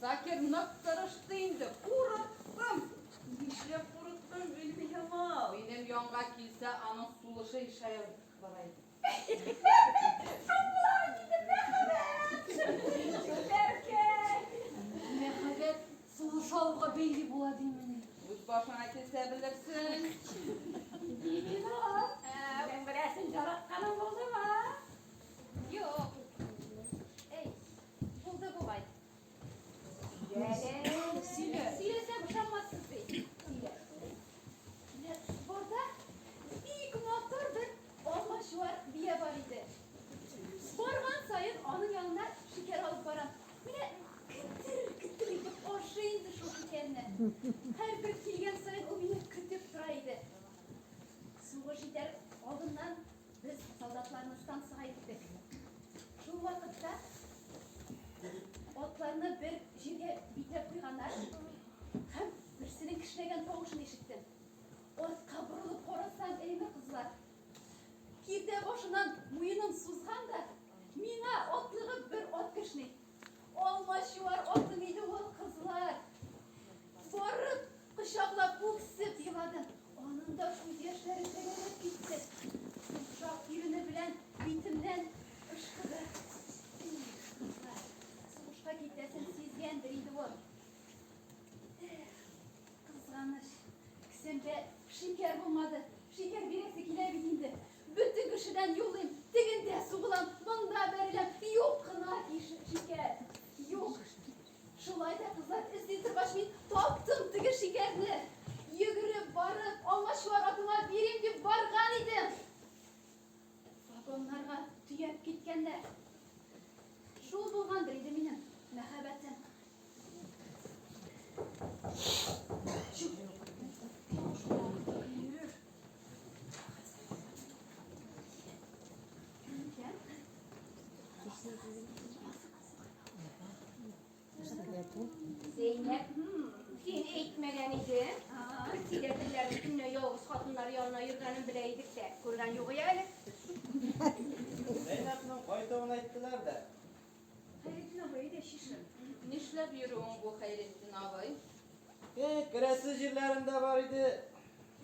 Закир нык тырышты инде, курыктым. Нишләп курыктың, Гыйльмиҗамал? Минем янга килсә, аның сулышы ишая бара иде. Шул була инде мәхәббәт! Чүләркәй! Мәхәббәт сулыш алуга бәйле була димени? Үз башыңа килсә белерсең. Бибинур, синең берәрсен яратканың булдымы? Юк. Әй, булды бугай. Сөйлә әле. Сөйлә. Сөйләсәм ышанмассыз бит. Сөйлә. Менә барда бик матур бер алмачуар бия бар иде. Барган саен аның янына шикәр алып барам. Менә кетер-кетер итеп ашый инде шул шикәрне. Һәрбер килгән саен ул мине көтеп тора иде. Сугыш җитәр алдыннан без солдатларны станцага илттек. Шул вакытта атларны бер җиргә бикләп куйганнар һәм берсенең кешнәгән тавышын ишеттем. Артка борылып карасам, әйме кызлар, киртә башыннан муенын сузган да, миңа атлыгып бер ат кешни. Алмачуар атым иде ул, кызлар. Барып, кочаклап үксеп еладым. Аның да күз яшьләре тәгәрәп китте. Йомшак ирене белән битемнән ышкыды. Эх, кызлар, сугышка китәсен сизгәндер инде ул. Эх, кызганыч. Кесәмдә шикәр булмады. Шикәр бирәсе килә бит инде. Бөтен кешедән юлыйм, тегендә сугылам, монда бәреләм. Юк кына шикәр. Юк. Шулай да, кызлар, эзли торгач, мин таптым теге шикәрне. Йөгереп барып, алмачуар атыма бирим дип барган идем. Вагоннарга төяп киткәннәр. Шул булгандыр инде минем мәхәббәтем. Зәйнәп, син әйтмәгән идең. Председательләрнең төнлә ялгыз хатыннар янына йөргәнен белә идек тә, күргән юк ие әле. Зәйнәпнең кайтуын әйттеләр дә. Хәйретдин абый, әйдә, чишен. Нишләп йөрүең бу, Хәйретдин абый? Э, керәсе җирләрем дә бар иде.